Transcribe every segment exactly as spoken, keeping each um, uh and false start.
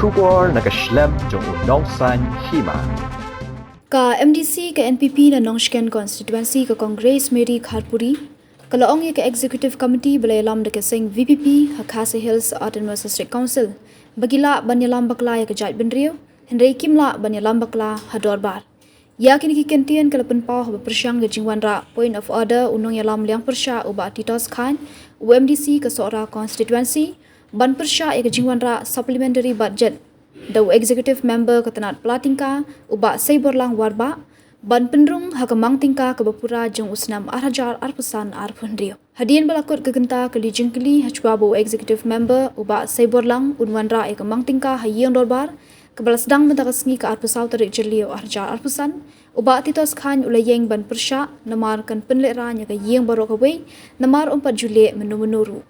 Khubor na ka shlem jong u nongsaiñ hima. Ka M D C ka N P P na Nongshken constituency ka Congress Mary Kharpuri ka la ong ïa ka Executive Committee ba la ïalam da ka seng V P P ha Khasi Hills Autonomous District Council ba ki lah ban ïalam bakla ïa ka jaitbynriew, hynrei kim lah ban ïalam bakla ha dorbar. Ïa kine ki kyntien ka la pynpaw haba pyrshang ka jingwanrah point of order u nongïalam liang pyrshah u Bah Titos Chyne, u M D C ka Sohra constituency, ban pyrshah ïa ka jingwanrah supplementary budget da u executive member ka tnat pla tyngka u Bah Seiborlang Warbah, ban pynrung ha ka mang tyngka kaba pura jong u snem ar hajar arphew san arphew hynriew. Hadien ba la kut ka kynta kali jingkylli hashwa ba u executive member u Bah Seiborlang un wanrah ïa ka mang tyngka ha ïing dorbar kaba la sdang mynta ka sngi ka arphew saw tarik Jylliew ar hajar arphew san, u Bah Titos Chyne u la ïeng ban pyrshah namar kan pynlehraiñ ïa ka ïing baroh kawei namar um pat ju leh mynno mynno ruh.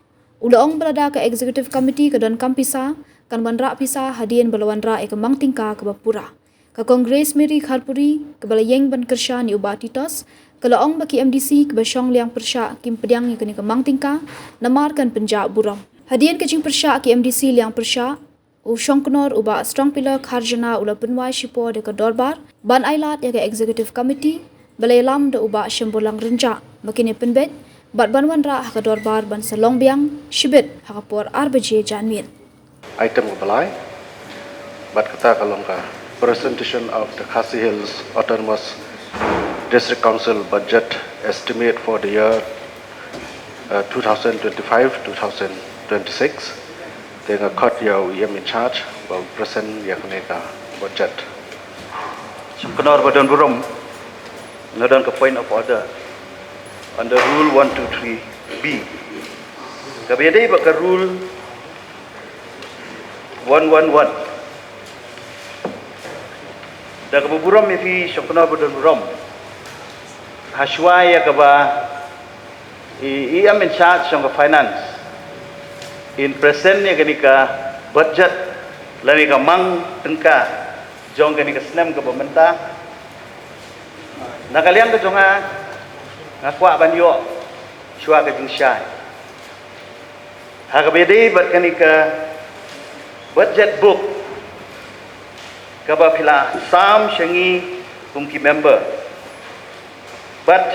U la ong ba lada ka executive committee ka donkam pisa kan wanrah pisa hadien ba la wanrah ïa ka mang tyngka kaba pura. Ka Congress Mary Kharpuri kaba la ïeng ban kyrshan ïa u Bah Titos ka la ong ba ki M D C kiba shong liang pyrshah kim pdiang ïa kane ka mang tyngka namar kan pynjah burom. Hadien ka jingpyrshah ki M D C liang pyrshah, u Shongknor u Bah Strongpillar Kharjana u la pynwai shipor da ka dorbar ban ailad ïa ka executive committee ba la ïalam da u Bah Shemborlang Rynjah ba kin ïa pynbeit bad ban wanrah ha ka dorbar ban sa long biang shibit ha ka por ar baje janmiet. Item kaba lai, bad kata ka long ka presentation of the Khasi Hills Autonomous District Council budget estimate for the year, uh, two thousand twenty-five, two thousand twenty-six. Te nga khot ïa u E M in charge ba u present ïa kane ka budget. Shongknor ba don burom, nga don ka point of order under rule one two three B. Kaba ïadei bad ka rule one one one. Da kaba burom ïa phi Shongknor ba don burom, hashwa ïa kaba i, i E M in charge jong ka finance in present ïa kane ka budget lane ka mang tyngka jong kane ka snem kaba mynta. Na ka liang ka jong nga, nga kwah ban ïoh shuwa ka jingshai ha kaba ïadei bad kane ka budget book kaba phi la sam sha ngi kum ki member. Bad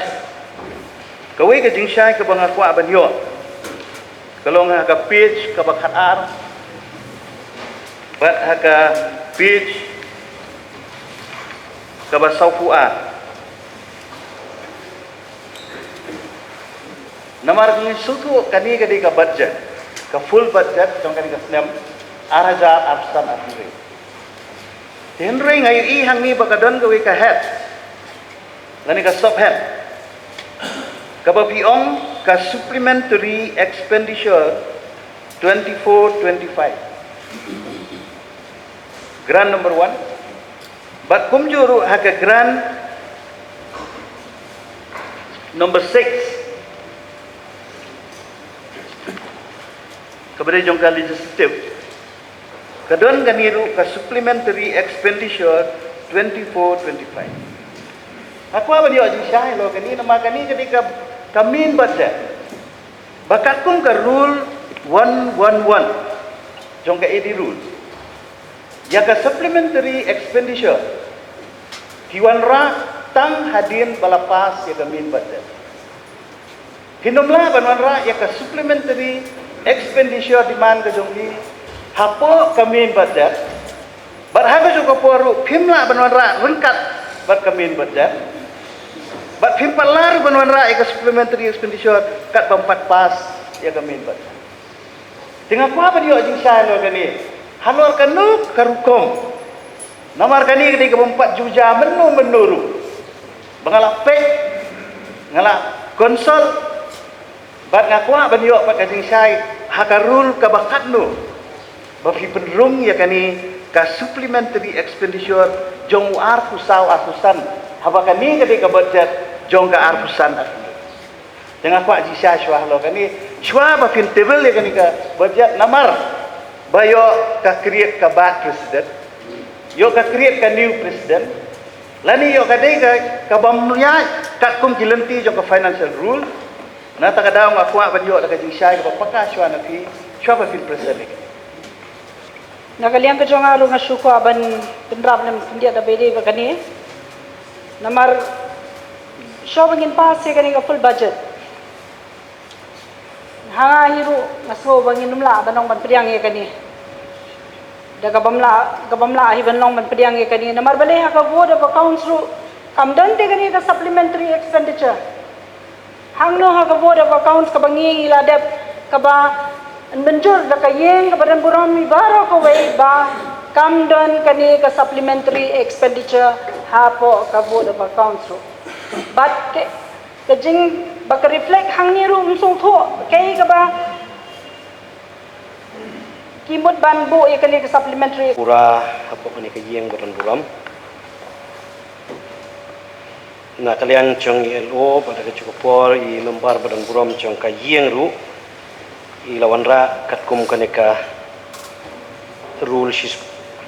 kawei ka jingshai kaba nga kwah ban ïoh ka long ha ka page kaba khatar bad ha ka page kaba sawphew ar. Namar ngi sngewthuh kane ka dei ka budget, ka full budget jong kane ka snem ar hajar arphew san arphew hynriew. Hynrei nga ïohi hangne ba ka don kawei ka head lane ka sub head kaba phi ong ka supplementary expenditure twenty-four twenty-five. Grant number one. Bad kumjuh ruh ha ka grant number six kaba dei jong ka legislative, ka don kane ruh ka supplementary expenditure twenty-four twenty-five. Nga kwah ban ïoh jingshai halor kane namar kane ka dei ka, ka main budget. Ba katkum ka rule one one one jong ka A D rule, ïa ka supplementary expenditure ki wanrah tang hadien ba la pass ïa ka main budget. Phin ym lah ban wanrah ïa ka supplementary expenditure demand ka jong ki hapoh ka main budget. Bad ha kajuh ka por ruh phim lah ban wanrah ryngkat bad ka main budget. Bad phim pat lah ruh ban wanrah ïa ka supplementary expenditure kat bym pat pass ïa ka main budget. Te nga kwah ban ïoh jingshai halor kane, halor kano ka rukom. Namar kane ka dei ka bym pat ju jia mynno mynno ruh. Ba nga la peit, nga la consult, bad nga kwah ban ïoh pat ka jingshai ha ka rule kaba katno ba phi pynrung ïa kane ka supplementary expenditure jong u arphew saw arphew san, haba kane ka dei ka budget jong ka arphew san arphew. Te nga kwah jingshai shuwa halor kane, shuwa ba phin table ïa kane ka budget namar ba ïoh ka create ka bad precedent, ïoh ka create ka new precedent, lane ïoh ka dei ka, ka bym ïaid katkum ki lynti jong ka financial rule. Na kata ka daw nga kwah ban ïoh da ka jingshai kaba paka shuwa na phi, shuwa ba phin present ïa kane. Na ka liang ka jong nga ruh nga shu kwah ban pynrap lem khyndiat da bede ba kane. Namar shuwa ba ngin pass ïa kane ka full budget, ha nga hi ruh nga sngew ba ngin ym lah ban long ban pdiang ïa kane. Da ka bym lah, ka bym lah hi ban long ban pdiang ïa kane. Namar balei ha ka vote of accounts ruh kam don te kane ka supplementary expenditure. Hangno ha ka vote of accounts kaba ngi la dep kaba mynjur da ka ïing kaba don burom hi baroh kawei ba kam don kane ka supplementary expenditure hapoh ka vote of accounts ruh. Bad ka, ka jing ba ka reflect hangne ruh ym sngewthuh kaei kaba ki mut ban buh ïa kane ka supplementary. Pura hapoh kane ka ïing ba don burom. Na ka liang jong i L O bad da ka juh ka por i member ba don burom jong ka ïing ruh i la wanrah katkum kane ka rule shi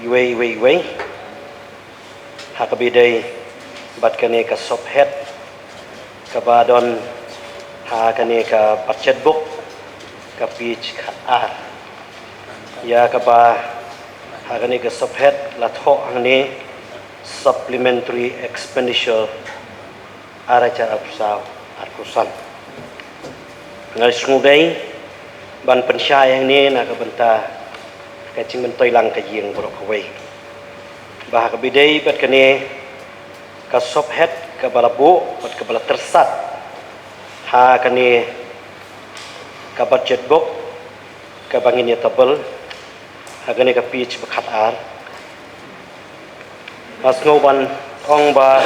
iwei iwei iwei. Ha kaba ïadei bad kane ka sop het kaba don ha kane ka budget book ka page khat ar. Ïa kaba ha kane ka sop het la thoh hangne supplementary expenditure ar hajar arphew saw arphew san. Nga sngewdei ban pynshai hangne na ka bynta ka jingmyntoi lang ka ïing baroh kawei. Ba ha kaba ïadei bad kane ka sop het kaba la buh bad kaba la tyrsat ha kane ka budget book kaba ngin ïa table ha kane ka page ba khat ar. Nga sngew ban ong ba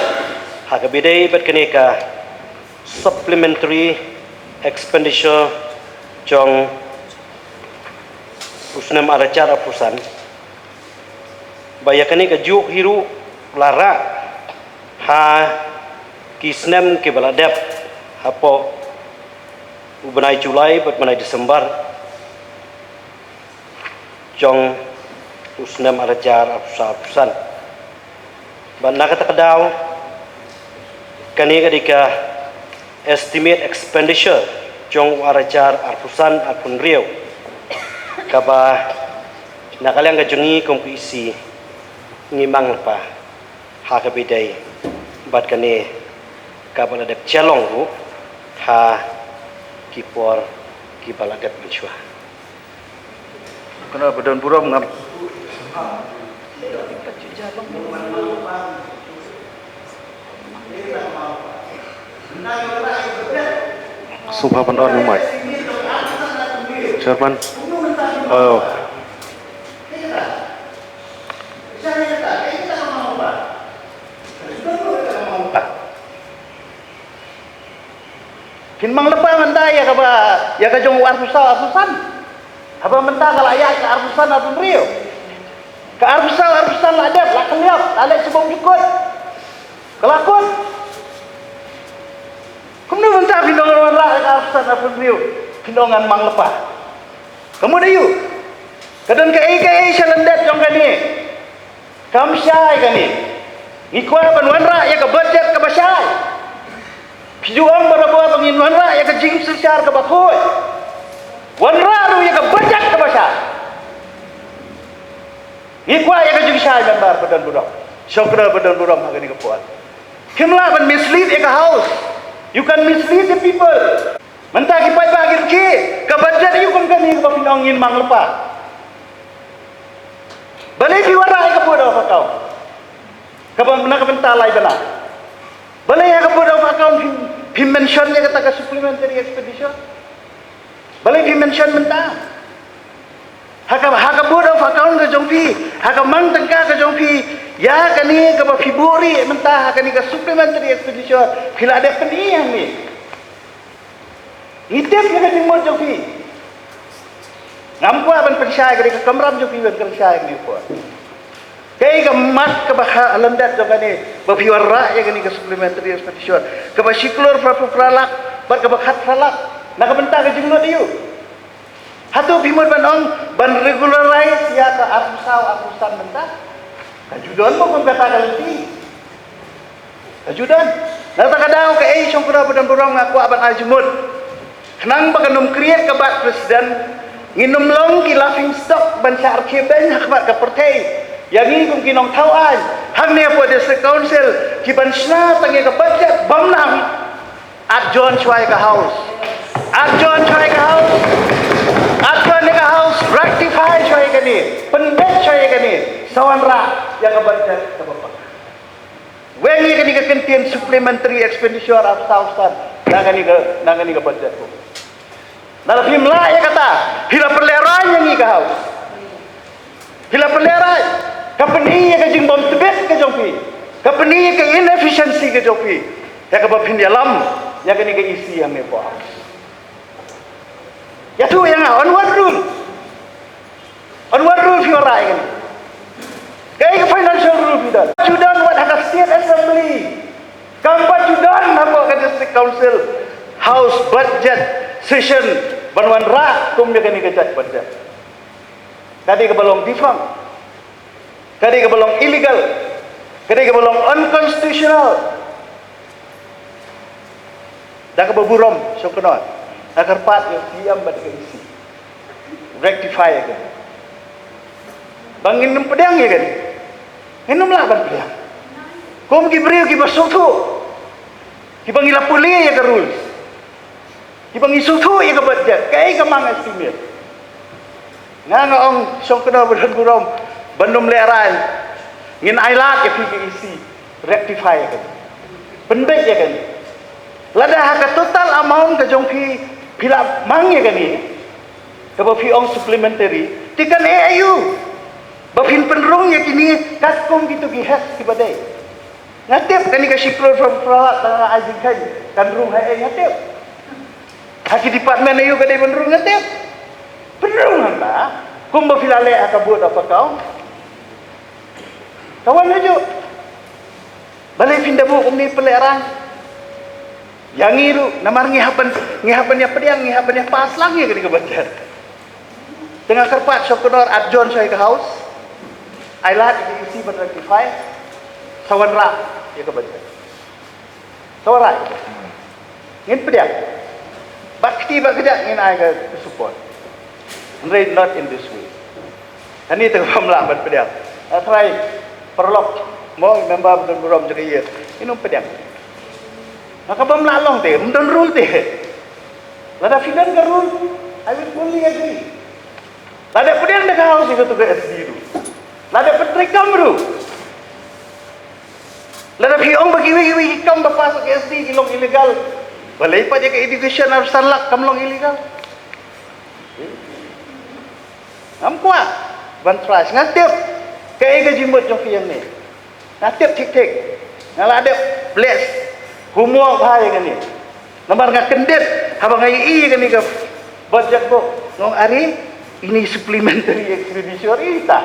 ha kaba ïadei bad kane ka supplementary expenditure jong u snem ar hajar arphew san ba ïa kane ka juh hi ruh la rah ha ki snem kiba la dep hapoh u bnai July bad bnai December jong u snem ar hajar arphew saw arphew san. Bad na kata ka daw kane ka dei ka estimate expenditure jong u ar hajar arphew san arphew hynriew kaba na ka liang ka jong ngi kum ka E C ngi mang lypa ha kaba ïadei bad kane kaba la dep jalong ruh ha ki por kiba la dep mynshuwa. Kane ba don burom ngam. Sngewbha ban on mic. Chairman. Oh. Kin mang lypa mynta ïa kaba, ïa ka jong u arphew saw arphew san. Haba mynta ka la ïaid ka arphew san arphew hynriew. Ka arphew saw arphew san la dep, la kylliap, la leh shibun jukut. Ka la kut. Kumno mynta phin ong ngan wanrah ïa ka arphew san arphew hynriew, phin ong ngan mang lypa. Ka mut aïu? Ka don kaei kaei sha lyndet jong kane. Kam shai kane. Ngi kwah ban wanrah ïa ka budget kaba shai. Phi ju ong barabor ba ngin wanrah ïa ka jingsynshar kaba khuid. Wanrah ruh ïa ka budget kaba shai. Ngi kwah ïa ka jingshai, member ba don burom. Shongknor ba don burom ha kane ka por. Phim lah ban mislead ïa ka house. You can mislead the people. Mynta ki paidbah ki rkhie, ka budget aïu kum kane kaba phin ong ngin mang lypa. Balei phi wanrah ïa ka vote of account? Kaba na ka bynta lai bnai. Balei ha ka vote of account phi, phi mention ïa kata ka supplementary expenditure? Balei phi mention mynta? Ha ka, ha ka vote of account ka jong phi, ha ka mang tyngka ka jong phi, ïa kane kaba phi buh rieh mynta ha kane ka supplementary expenditure, phi la dep pyni hangne. Ngi tip ïa ka jingmut jong phi. Ngam kwah ban pynshai, ka dei ka kamram jong phi ban pynshai hangne por. Kaei ka mat kaba ha lyndet jong kane ba phi wanrah ïa kane ka supplementary expenditure kaba shi klur phra phew phra lak bad kaba khatphra lak na ka bynta ka jinglut aïu? Hato phi mut ban ong ban regularize ïa ka arphew saw arphew san mynta? Ka ju don mo kum kata ka lynti. Ka ju don. Na kata ka daw kaei shongknor ba don burom nga kwah ban ai jingmut. Khnang ba kan ym create ka bad precedent Ngin ym long ki laughing stock ban shah rkhie beiñ ha khmat ka pyrthei ïa ngi kum ki nongthaw aiñ. Hangne hapoh District Council ki ban shna tang ïa ka budget bym nang. At John shuwa ïa ka House. At John shuwa ïa ka House. At John ïa ka House, rectify shuwa ïa kane. Pynbeit shuwa ïa kane. Sa wanrah ïa ka budget kaba pang. Weng ïa kane ka kyntien supplementary expenditure of thousand na kane ka, na kane ka budget ko. Lada phim lah ïa kata, phi la pynlehraiñ ïa ngi ka House. Phi la pynlehraiñ. Ka pyni ïa ka jingbymtbit ka jong phi. Ka pyni ïa ka inefficiency ka jong phi. Ïa kaba phin ïalam ïa kane ka E C hangne hapoh House. Ïathuh ïa nga, on what rule? On what rule phi wanrah ïa kane? Kaei ka financial rule phi don? Ju don wat ha ka State Assembly. Kam pat ju don hapoh ka District Council House budget session ban wanrah kum ïa kane ka jait budget. Ka dei kaba long defunct. Ka dei kaba long illegal. Ka dei kaba long unconstitutional. Da kaba burom, Shongknor, nga kyrpad ïa u C M bad ka E C. Rectify ïa kane. Ba ngin ym pdiang ïa kane. Ngin ym lah ban pdiang. Kum ki briew kiba sngewthuh. Kiba ngi la pule ïa ka rules. Kiba ngi sngewthuh ïa ka budget. Kaei ka mang estimate. Nga nga ong Shongknor ba don burom ban ym lehraiñ. Ngin ailad ïa phi ka E C. Rectify ïa kane. Pynbeit ïa kane. Lada ha ka total amount ka jong phi phi la mang ïa kane. Kaba phi ong supplementary. Te kan eh aïu ba phin pynrung ïa kine katkum kito ki head kiba dei. Nga tip kane ka shi klur from Prague ka ai jingkheiñ kan rung ha eh nga tip. Ha ki department aïu ka dei ban rung nga tip. Pynrung hangta kumba phi la leh ha ka Board of Account. Ka wan hajuh. Balei phin da buh kumne pynlehraiñ ïa ngi ruh namar ngi hap ban, ngi hap ban ïa pdiang, ngi hap ban ïa pass lang ïa kane ka budget. Te nga kyrpad Shongknor at John shuwa ïa ka House. Ailad ïa ka E C ban rectify. Sa wanrah ïa ka budget. Sa wanrah ïa ka budget. Ngin pdiang. Bad kti bad kjat ngin ai ka support. Hynrei not in this way. Kane te ka bym lah ban pdiang. Nga tharai paralok mo member ba don burom jong ka ïa. Ngin ym pdiang. Nga ka bym lah long te, ym don rule te. Lada phi don ka rule, I will fully agree. Lada pdiang da ka House ïa kato ka S D ruh. Lada pyntreikam ruh. Lada phi ong ba kiwei kiwei ki kam ba pass ka S D ki long illegal. Balei pat ïa ka education ar san lak kam long illegal. Ngam kwah ban try, nga tip kaei ka jingmut jong phi hangne. Nga tip thik thik. Nga la dep leh homework bha ïa kane. Namar nga kyndit haba nga ïohi ïa kane ka budget book. Nga ong are, ine i supplementary expenditure ita.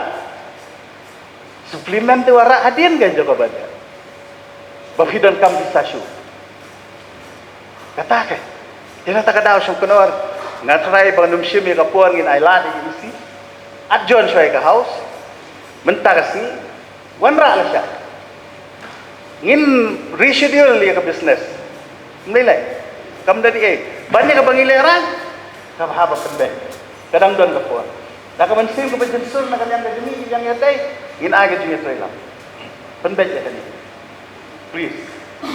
Supplement te wanrah hadien ka jong ka budget. Ba phi donkam pisa shuh. Kata ka. Te na kata ka daw Shongknor, nga try ba ngam shim ïa ka por, ngin ailad ïa ka E C. At John shuwa ïa ka House. Mynta ka sngi wanrah lashai. Ngin reschedule ïa ka business. Ym lei lei. Kam da dei ei. Ban ïa kaba ngi lehraiñ, kaba haba pynbeit. Ka dang don ka por. Da ka mynsiem kaba jynsur na ka liang ka jong ngi, ka liang ïa dei, ngin ai ka jingïatreilang. Pynbeit ïa kane. Please.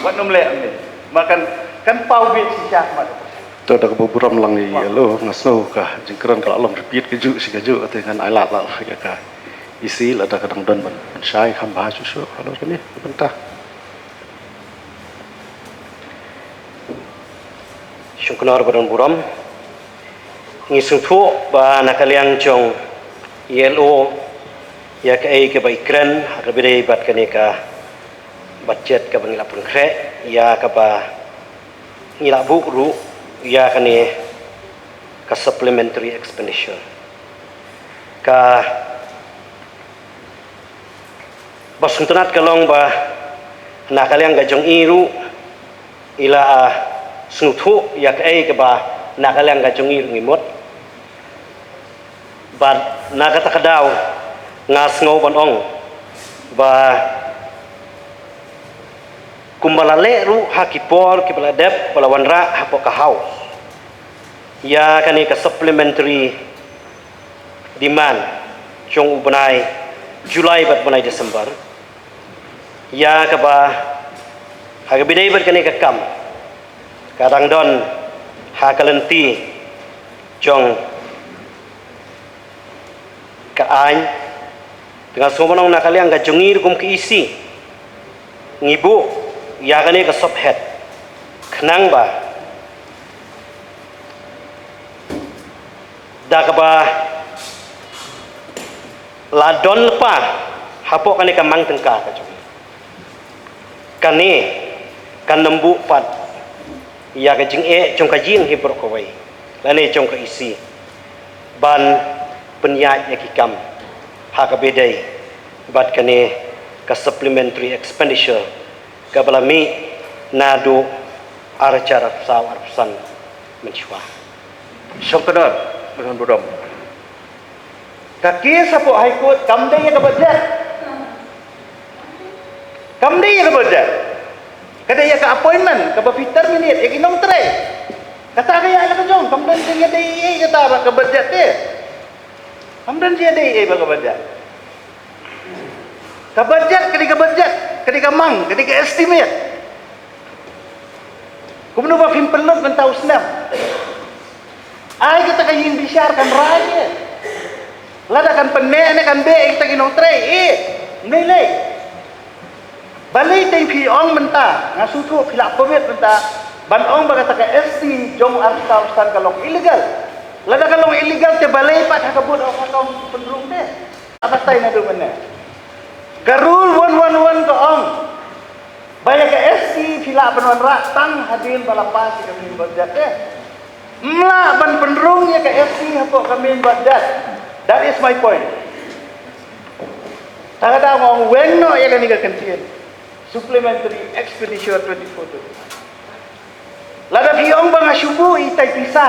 Wat nym leh ym lei. Ma kan, kan paw beit shisha ma ka. To da kaba burom lang ïa ïa lo, nga sngew ka jingkren ka la long repeat kajuh shi kajuh, te ngan ailad la ïa ka E C lada ka dang don ban, ban shai kham bha shuh shuh halor kane ka bynta. Shongknor ba don burom. Ngi sngewthuh ba na ka liang jong E L O ïa kaei kaba i kren ha kaba ïadei bad kane ka budget kaba ngi la pynkhreh, ïa kaba ngi la buh ruh ïa kane ka supplementary expenditure. Ka ba sngewtynnat ka long ba na ka liang ka jong i ruh i la, ah, sngewthuh ïa kaei kaba na ka liang ka jong i ruh ngi mut. Bad na kata ka daw nga sngew ban ong ba kumba la leh ruh ha ki por kiba la dep ba la wanrah hapoh ka House ïa kane ka supplementary demand jong u bnai July bad bnai December, ïa kaba ha kaba ïadei bad kane ka kam ka dang don ha ka lynti jong ka aiñ. Te nga sngew ban ong na ka liang ka jong ngi ruh kum ka E C, ngi buh ïa kane ka sophet khnang ba da kaba la don lypa hapoh kane ka mang tyngka ka jong ngi, kane kan ym buh pat ïa ka jingeh jong ka ïing hi baroh kawei lane jong ka E C ban pynïaid ïa ki kam ha kaba ïadei bad kane ka supplementary expenditure kaba la mih naduh ar hajar arphew saw arphew san mynshuwa. Shongknor, Badan Burom. Ka case hapoh High Court kam dei ïa ka budget. Kam dei ïa ka budget. Ka dei ïa ka appointment kaba phi terminate ïa ki nongtrei. Kata ka ïa la ka jong, kam don jingïadei ei kata bad ka budget te. Kam don jingïadei ei bad ka budget. Ka budget ka dei ka budget, ka dei ka mang, ka dei ka estimate. Kumno ba phim pynlut mynta u snem? Ai kata ka ïing bishar kan rai ïa. Lada kan pynneh ne kan beh ïa kita ki nongtrei, eh, mlei lei. Balei teng phi ong mynta, nga sngewthuh phi lah commit mynta ban ong ba kata ka S C jong arphew san ka long illegal. Lada ka long illegal te balei pat ha ka bud ong ka ong pynrung te. Batai naduh mynne. Ka rule one one one ka ong ba ïa ka S C phi lah ban wanrah tang hadien ba la pass ïa ka main budget te. Ym lah ban pynrung ïa ka S C hapoh ka main budget. That is my point. Te ka dang ong weng noh ïa kane ka kyntien. Supplementary expenditure twenty-four twenty-five. Lada phi ong ba nga shu buh itai pisa.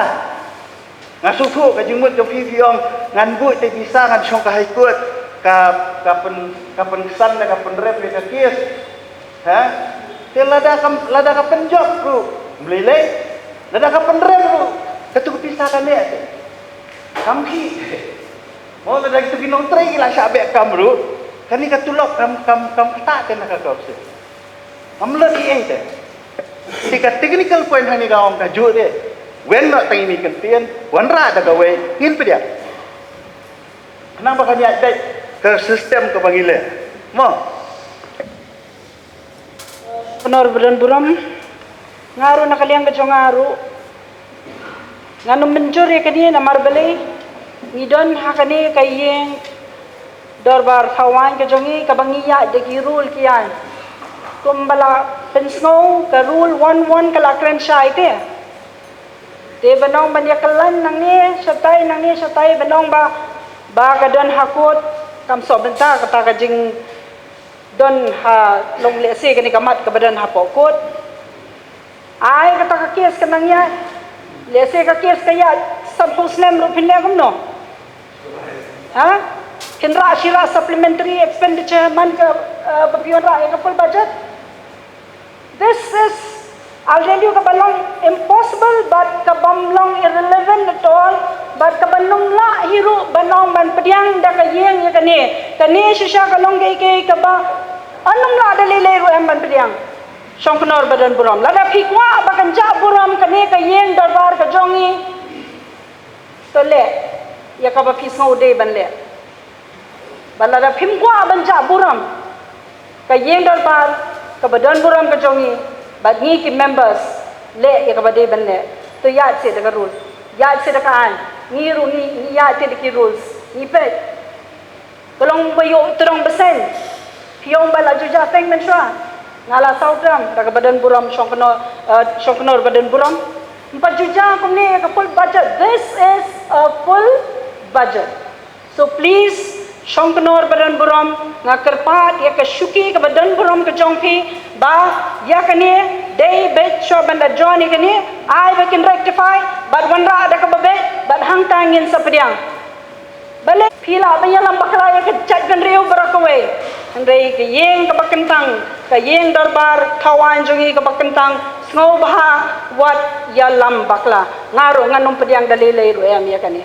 Nga shu buh ka jingmut jong phi, phi ong ngan buh itai pisa ngan shong ka High Court ka, ka pyn, ka pynksan ne ka pynrem ïa ka case. Ha? Te lada ka, lada ka pynjop ruh mlei lei. Lada ka pynrem ruh katu ka pisa ka leh te. Kam khih. Mo lada kitu ki nongtrei ki la shah beh kam ruh. Kane ka tulop kam, kam, kam ktah te na ka council. Kam lut ei ei te. Te ka technical point hangne ka ong ka juh de. Weng noh tang ine i kyntien, wanrah da kawei, ngin pdiang. Khnang ba kan ïaid beit ka system kaba ngi leh. Mo. Kynor ba don burom. Nga ruh na ka liang ka jong nga ruh. Ngan ym mynjur ïa kane namar balei ngi don ha kane ka ïing dorbar thawaiñ ka jong ngi kaba ngi ïaid da ki rule ki aiñ. Kumba la pynsngew ka rule one one ka la kren shai te. Te ban ong ban ïa kyllaiñ nangne shatai nangne shatai ban ong ba, ba ka don ha court kam sop bynta kata ka jing don ha long lehse kane ka mat kaba don hapoh court. Ai kata ka case ka nang ïaid. Lehse ka case ka ïaid sanphew snem ruh phin leh kumno? Ha? Phin rah shi rah supplementary expenditure man ka, eh, ba phi wanrah ïa ka full budget. This is, I'll tell you, kaba long impossible, but kabym long irrelevant at all, but kaba nym lah hi ruh ban ong ban pdiang da ka ïing ïa kane. Kane shisha ka long kaei kaei kaba nym lah da lei lei ruh em ban pdiang. Shongknor ba don burom. Lada phi kwah ba kan jah burom kane ka ïing dorbar ka jong ngi, to leh ïa kaba phi sngew dei ban leh. Bad lada phim kwah ban jah burom ka ïing dorbar kaba don burom ka jong ngi bad ngi ki members, leh ïa kaba dei ban leh. To ïaid seh da ka rule, ïaid seh da ka aiñ. Ngi ruh ngi, ngi ïaid seh da ki rules. Ngi peit ka long ba ïoh tyrong bseiñ. Phi ong ba la ju jah teng mynshuwa. Nga la saw gram da kaba don burom Shongknor, eh, Shongknor ba don burom. Ym pat ju jah kumne ïa ka full budget. This is a full budget. So please, Shongknor ba don burom, nga kyrpad ïa ka shuki kaba don burom ka jong phi ba ïa kane dei beit shuwa ban da jon ïa kane, ai ba kin rectify bad wanrah da kaba beit bad hangta ngin sa pdiang. Balei phi lah ban ïalam bakla ïa ka jaitbynriew baroh kawei, hynrei ka ïing kaba kyntang, ka ïing dorbar thawaiñ jong ngi kaba kyntang, sngewbha wat ïalam bakla. Nga ruh ngan ym pdiang da lei lei ruh em ïa kane.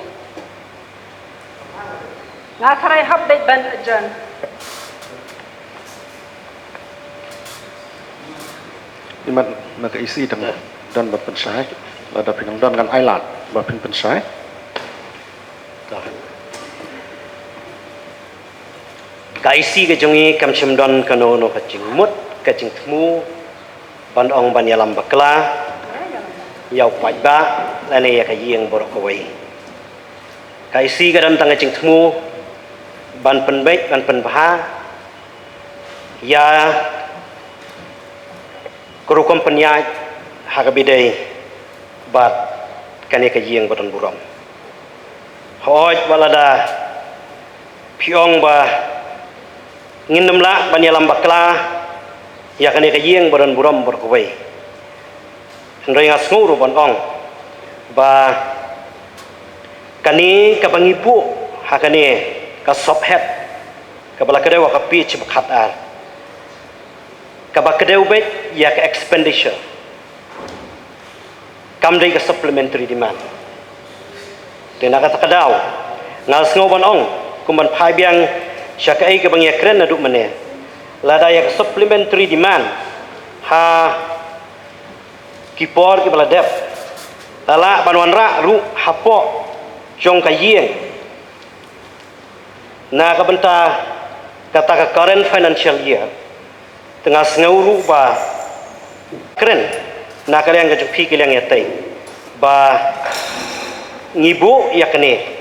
Nga kharai hap beit ban adjourn. Imat na ka E C dang don ban pynshai. Lada phin don ngan ai lad ba phin pynshai. Ka E C ka jong i kam shym don kano kano ka jingmut ka jingthmu ban ong ban ïalam bakla ïa u paidbah lane ïa ka ïing baroh kawei. Ka E C ka don tang ka jingthmu ban pynbeit ban pynbha ïa ka rukom pynïaid ha kaba ïadei bad kane ka ïing ba don burom. Hooid, wat lada phi ong ba ngin nym lah ban ïalam bakla ïa kane ka ïing ba don burom baroh kawei. Hynrei nga sngew ruh ban ong ba kane kaba ngi buh ha kane ka sophet kaba la kdew ha ka page ba khatar, kaba kdew beit ïa ka expenditure, kam dei ka supplementary demand. Te na kata ka daw nga sngew ban ong, kum ban phai biang sha kaei kaba ngi ïakren naduh mynne, lada ïa ka supplementary demand ha ki por kiba la dep la lah ban wanrah ruh hapoh jong ka ïing na ka bynta kata ka current financial year, te nga sngew ruh ba kren na ka liang ka jong phi ka liang ïatei ba ngi buh ïa kane